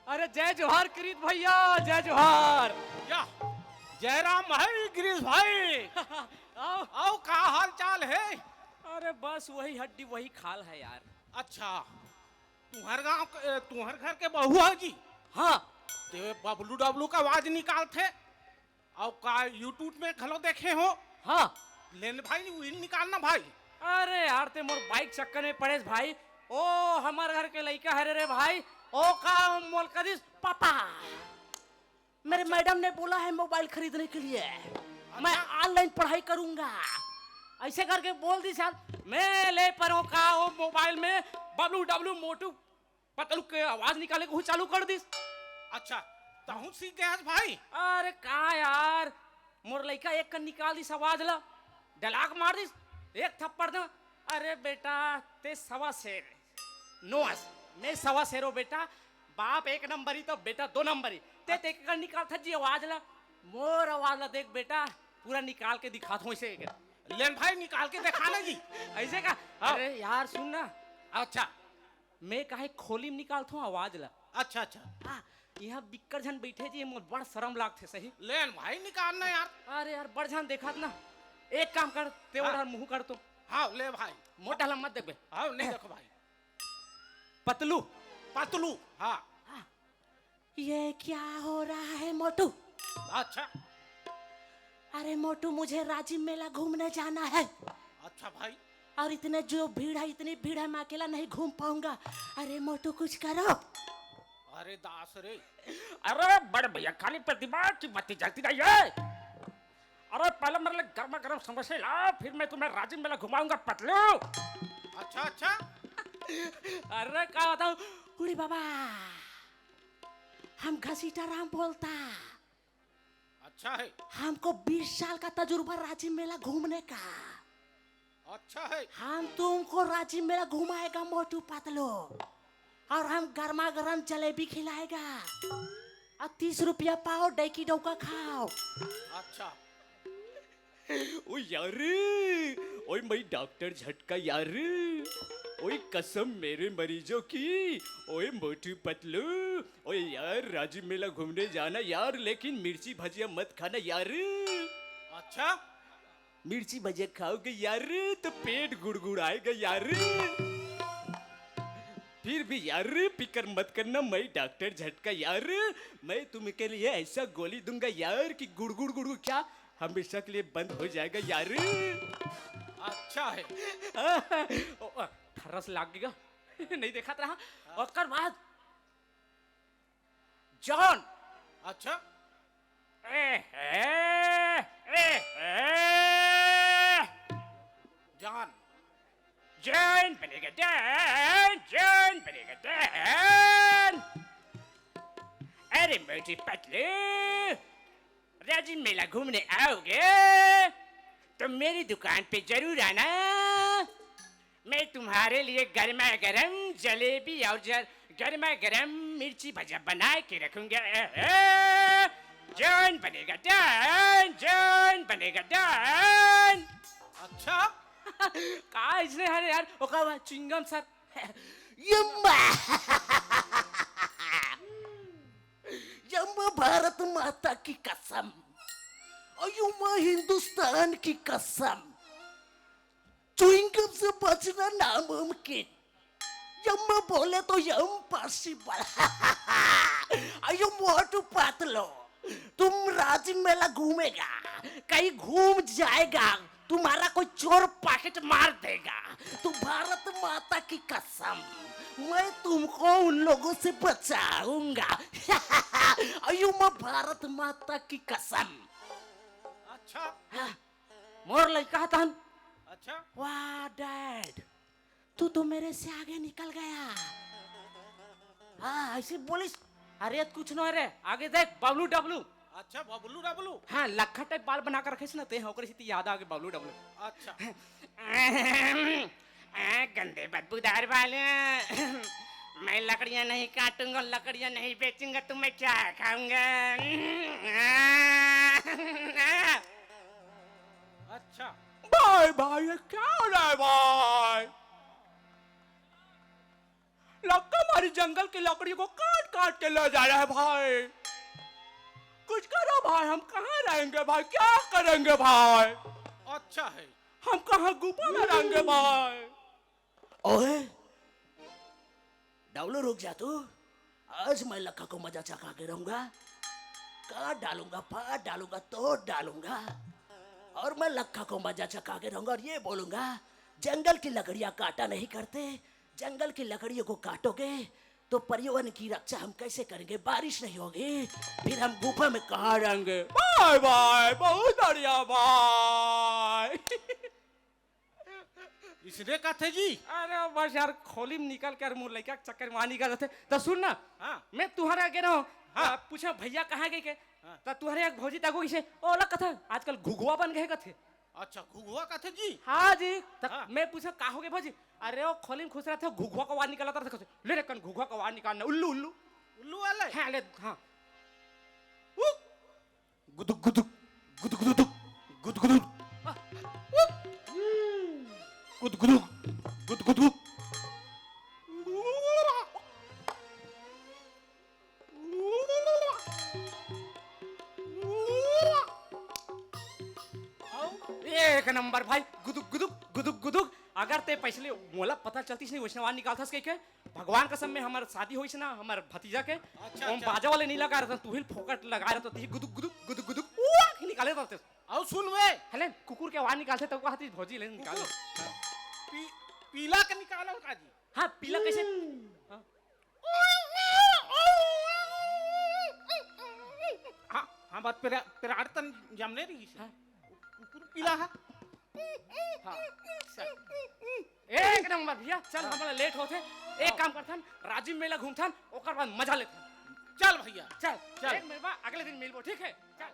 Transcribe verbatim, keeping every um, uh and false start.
अरे जय जोहार किरीट भैया, जय जोहार। या, जय राम भाई गिरीश भाई। आओ। आओ, का हाल चाल है? अरे बस वही हड्डी वही खाल है यार। अच्छा, तुम्हर गांव के, तुम्हर घर के बहू है जी? हाँ। ते बबलू डबलू का आवाज निकालथे। अउ का YouTube में घलो देखे हो? हाँ। लेन भाई, उही निकालना भाई। अरे यार, ते मोर बाइक चक्कर में पड़ेस भाई। ओ हमर घर के लइका हरे रे भाई। ओ का मोल कदिस पापा, मेरे अच्छा। मैडम ने बोला है मोबाइल खरीदने के लिए। अच्छा। मैं ऑनलाइन पढ़ाई करूंगा, ऐसे करके बोल दिस यार। मैं ले परो का ओ मोबाइल में बबलू डबलू मोटू पतलू के आवाज निकाले के चालू कर दिस। अच्छा, तहूं सीख गए हस भाई? अरे का यार, मोर लइका एक कन निकाल दिस आवाज ला, डलाक मार दिस एक थप्पड़ दा। अरे बेटा, ते सवा शेर, नोस, मैं सवा शेर हो बेटा। बाप एक नंबरी तो बेटा दो नंबरी। ते ते एक कन निकाल था जी आवाज ला, मोर आवाज ला देख बेटा, पूरा निकाल के दिखात हों इसे। लेन भाई, निकाल के दिखा ना जी। ऐसे का? हाँ। अरे यार सुन ना। अच्छा। मैं काहे खोली में निकालथों आवाज ला। अच्छा, अच्छा। हाँ, यहाँ बिक्कट झन बइठे जी, मोर बड़ शरम लागथे सही। लेन भाई, निकाल ना यार। अरे यार, बड़ झन देखत ना। एक काम कर, ते हाँ। ओढ़ मुंह कर तो। हाँ, ले भाई। मोटा ला मत देखबे। हाँ, नहीं देखो भाई। पतलू। पतलू, हाँ। हाँ। ये क्या हो रहा है मोटू? अच्छा। अरे मोटू, मुझे राजिम मेला घूमने जाना है। अच्छा भाई। और इतने जो भीड़ है, इतनी भीड़ है, मैं अकेला नहीं घूम पाऊंगा। अरे मोटू, कुछ करो। अरे दास रे। अरे बड़ भैया, खाली प्रतिभा की बत्ती जलती रही है। अरे पहले मेरे लिए गर्मा गर्म समोसे लाओ, फिर मैं तुम्हें राजिम मेला घुमाऊंगा पतलू। अच्छा, अच्छा। अरे का बताऊं, उड़ी बाबा, हम घसीटा राम बोलता। अच्छा है। हमको बीस साल का तजुर्बा राजिम मेला घूमने का। अच्छा है। हम तुमको राजिम मेला घुमाएगा मोटू पतलू, और हम गर्मा गर्म जलेबी खिलाएगा, और तीस रुपया पाव, डैकी डौका खाओ। अच्छा। ओ यार, ओए मैं डॉक्टर झटका यार, ओए कसम मेरे मरीजों की, ओए मोटू पतलू, ओए यार राजिम मेला घूमने जाना यार, लेकिन मिर्ची भजिया मत खाना यार। अच्छा। मिर्ची भजिया खाओगे यार तो पेट गुड़गुड़ाएगा यार। फिर भी यार फिकर मत करना, मैं डॉक्टर झटका यार, मैं तुमके लिए ऐसा गोली दूंगा यार कि गुड़गुड़ गुड़गुड़ क्या हमेशा के लिए बंद हो जाएगा यार। अच्छा है। ओ, ओ, ठरस लाग गया। नहीं देखा रहा। ओकर बाद जॉन। अच्छा। ए, ए, ए, ए। जॉन। जॉन बनेगा डॉन, जॉन बनेगा डॉन। अरे मोटू पतलू, राजिम मेला घूमने आओगे तो मेरी दुकान पे जरूर आना। मैं तुम्हारे लिए गर्मा गर्म जलेबी और जर-, गर्मा गर्म मिर्ची भजिया बना के रखूंगा। ए, ए, जॉन बनेगा डॉन, जॉन बनेगा डॉन। अच्छा। का इसने हरे यार, ओका चिंगम सर। यम्मा। यम्मा भारत माता की कसम। अयुमा हिंदुस्तान की कसम। च्युइंगम से बचना नामुमकिन। यम्मा बोले तो इम्पॉसिबल। अयो मोटू पतलू, तुम राजिम मेला घूमेगा, कहीं घूम जाएगा, तुम्हारा कोई चोर पॉकेट मार देगा। तो भारत माता की कसम, मैं तुमको उन लोगों से बचाऊंगा। अयो मैं भारत माता की कसम। अच्छा। हाँ, मोर लइका हतन। अच्छा। वाह डैड, तू तो मेरे से आगे निकल गया। हाँ, ऐसे बोलिस। अरे कुछ नहीं रे, आगे देख बबलू डबलू। अच्छा, बबलू डबलू। हाँ, लखा टाइप बाल बना के रखे ना ते, हाँ, ओकरे सेती याद आ गे बबलू डबलू। अच्छा। ए, गंदे बदबूदार बाल। मैं लकड़ियां नहीं काटूंगा, लकड़ियां नहीं बेचूंगा, तो मैं क्या खाऊंगा? अच्छा। भाई, भाई, ये क्या हो रहा है भाई? लगता हमारी जंगल की लकड़ी को काट काट के ले जा रहा है भाई। कुछ करो भाई, हम कहाँ रहेंगे भाई, क्या करेंगे भाई? अच्छा है। हम कहाँ गुफा में रहेंगे भाई? ओए, डबलू, रुक जा तू। आज मैं लखा को मजा चखा के रहूंगा। काट डालूंगा, फाड़ डालूंगा, तोड़ डालूंगा। और मैं लखा को मजा चखा के रहूंगा और ये बोलूंगा, जंगल की लकड़ियां काटा नहीं करते, जंगल की लकड़ियों को काटोगे तो पर्यावरण की रक्षा हम कैसे करेंगे? बारिश नहीं होगी, फिर हम गुफा में कहाँ रहेंगे? बाय बाय, बहुत बढ़िया बाय। इसने कथे जी। अरे बस यार, खोली में निकल के यार मोर लइका के चक्कर में निकल जाथे। तो सुन ना, हाँ। मैं तुहरे आगे ना, हाँ। आ, पूछा भैया कहाँ गए के? हाँ। तो तुहरे एक भौजी तको किसे ओला कथा आजकल घुघुआ बन गए कथे। अच्छा, घुघुआ कथे जी? हाँ जी। त हाँ। मैं पूछा का हो गए भौजी? अरे वो खोली में खुश रहते, घुघुआ का आवाज निकालत रहथे। ले रे कन घुघुआ का आवाज निकालना, उल्लू उल्लू। उल्लू वाले? हाँ, ले, हाँ। गुदुक गुदुक, गुदुक गुदुक, गुदुक गुदुक। गुदगुदुक, गुदगुदुक। एक नंबर भाई, गुदुक गुदुक, गुदुक गुदुक। अगर ते पहले मोला पता चलतीस नहीं, वैसने आवाज निकालथस कहिके, भगवान कसम में हमर शादी होइस ना, हमर भतीजा के, अच्छा, ओम अच्छा। बाजा वाले नहीं लगा रहता, तू ही फोकट लगा रहता, तू ही गुदुक गुदुक, गुदुक गुदुक, उआ के निकाले रहते। अउ सुन बे। हले, कुकुर के आवाज निकालथे, तब कहती भौजी ले निकालो। कुकुर? पी-, पीला के निकालो का जी? हाँ, पीला कैसे? हाँ। हाँ, हाँ, बात पेरा-, पेराड़ तन जमने रही से। हाँ। कुकुर पीला है। हाँ, चल। एक नंबर भैया, चल, हाँ। हमारा लेट होथे। एक हाँ। काम करथन, राजिम मेला घूमथन, ओकर बाद मजा लेथन। चल भैया। चल, चल। एक महीना अगले दिन मिलबो, ठीक है? चल।